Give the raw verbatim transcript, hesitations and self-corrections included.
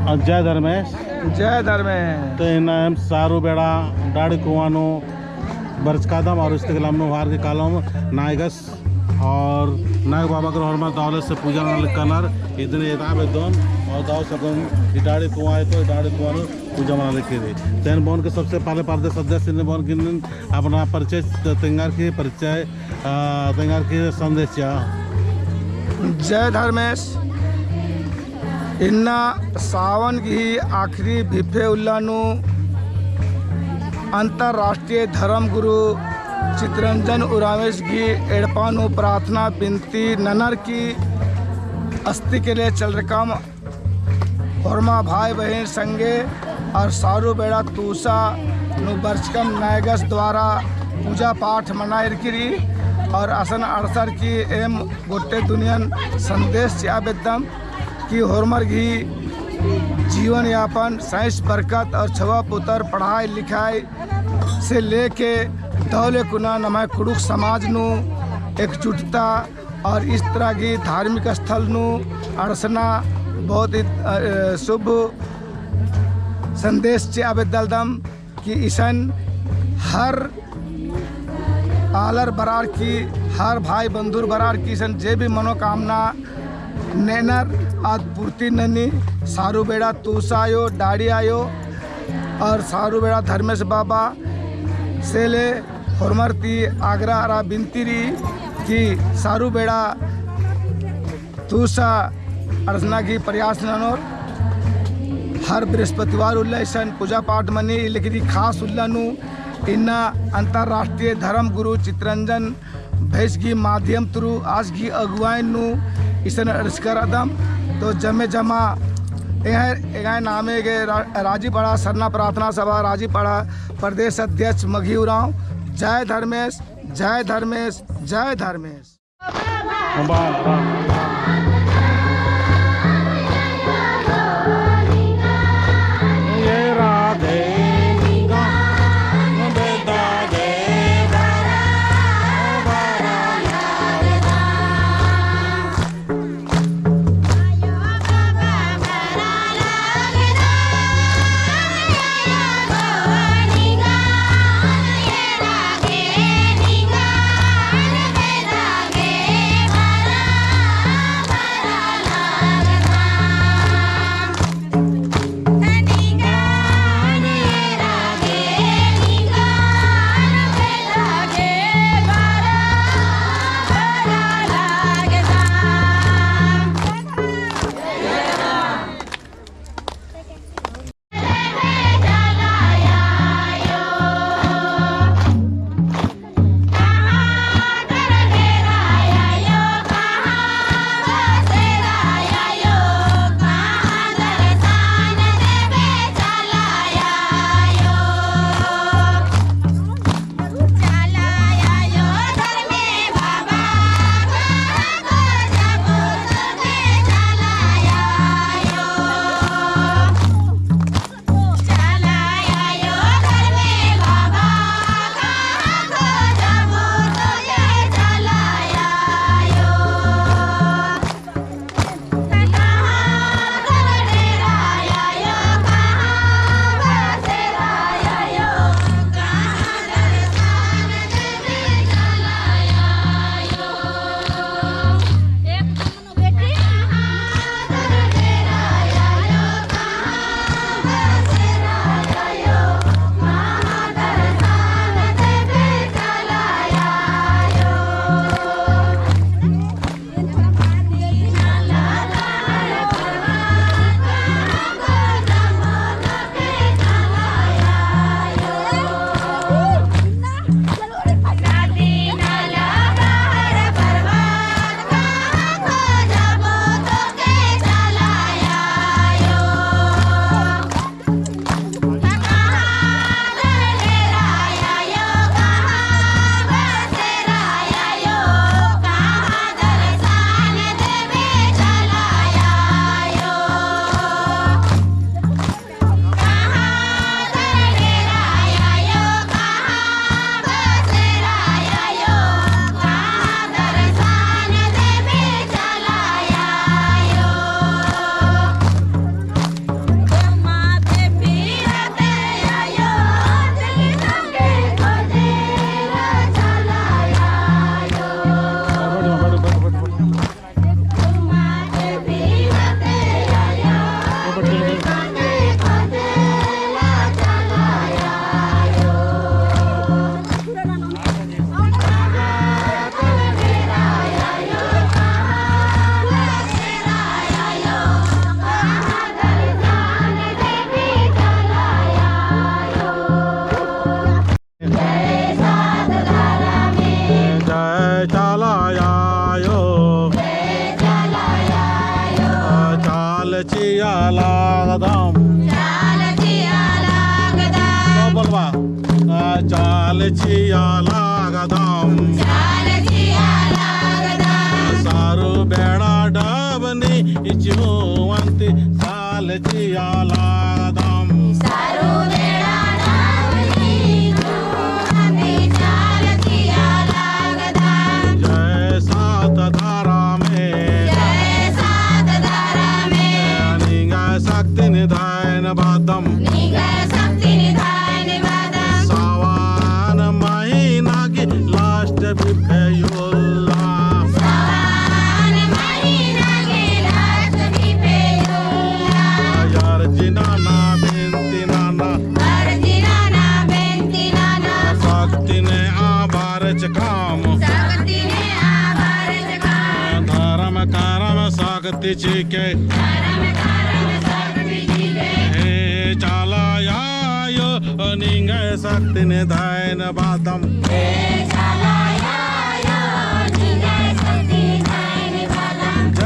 जय धर्मेस। जय धर्मेस। तो इन्ना एम सारू बेड़ा डाड़ी कुआँ नू बरचकादम और इसके अगला नू होरमर गे कालोम नायगस और नायग बाबा के होरमर दव ले से पूजा नना लगनर। इदिन एदा बेद्दोन और दव से अक्कुन ई डाड़ी कुआँ है तो ई डाड़ी कुआँ नू पूजा मना लगी। तो एन बओन के सबसे पहले परदेस अध्यक्ष इन्ने बओन के इन्ने अपना परिचय तेंगारकी, परिचय, आ, तेंगारकी संदेश चिआ। जय धर्मेस। इन्ना सावन गही आखिरी बिफे उल्ला नू अंतर्राष्ट्रीय धर्म गुरु चितरंजन उराँवस गही एड़पा नू प्रार्थना बिनती ननर की अस्तिक ले चलरकम होरमा भाई बहिन संगे और सारू बेड़ा तूसा नू बरचकम नायगस द्वारा पूजा पाठ मनारकी रई और असन अंड़सर की एम गोट्टे दुनियन संदेश चिआ बेद्दम कि होरमर गही जीवन यापन, साइंस बरकत और छवा पुतर पढ़ाई लिखाई से लेके दव ले कुना नम्है कुँड़ुख़ समाज नू एकजुटता और इस तरह की धार्मिक स्थल नू अंड़सना बहुत ही, अ, शुभ संदेश चिआ बेद्दालदम कि इसन हर आलर बरर की, हर भाई बंधुर बरर की इसन जे भी मनोकामना नेनर आद पूर्ति ननी। सारू बेड़ा तूसा आयो, डाड़ी आयो और सारू बेड़ा धर्मेस बाबा से ले होरमर ती आग्रह अरा बिनती रई कि सारू बेड़ा तूसा अंड़सना गही प्रयास ननोर। हर बृहस्पतिवार उल्ला इसन पूजा पाठ मनी, लेकिन ई खास उल्ला नू इन्ना अंतर्राष्ट्रीय धर्म गुरु चितरंजन भैंस गही माध्यम through आस गही अगुवाई नू इसन अंड़सका रअदम। तो जमे जमा एंग्है, एंग्है नामे गे रा-, राजीपाड़ा सरना प्रार्थना सभा, राजीपाड़ा प्रदेश अध्यक्ष मगही उराँव। जय धर्मेस, जय धर्मेस, जय धर्मेस। लागदम। चाल चिआ लागदम। सब बोलबा। आ, चाल चिआ लागदम। चाल चिआ लागदम। सारू बेड़ा डबनी चुवंती चाल चिआ लागदम। सारू बेड़ा डबनी चुवंती चाल चिआ लागदम। जय सात धरमे। जय सात धरमे। निंग्है शक्तिन धैन बअदम। निंग्है शक्तिन धैन बअदम। सावन महीना गही last बिफे उल्ला। सावन महीना गही last बिफे उल्ला। अर्जी नना बिनती नना। अर्जी नना बिनती नना। शक्तिन आभार चिकम। शक्तिन आभार चिकम। धरम करम शक्ति चिके। धरम करम शक्ति चिके। हे चाला आयो निंग्है शक्तिन धैन बअदम। हे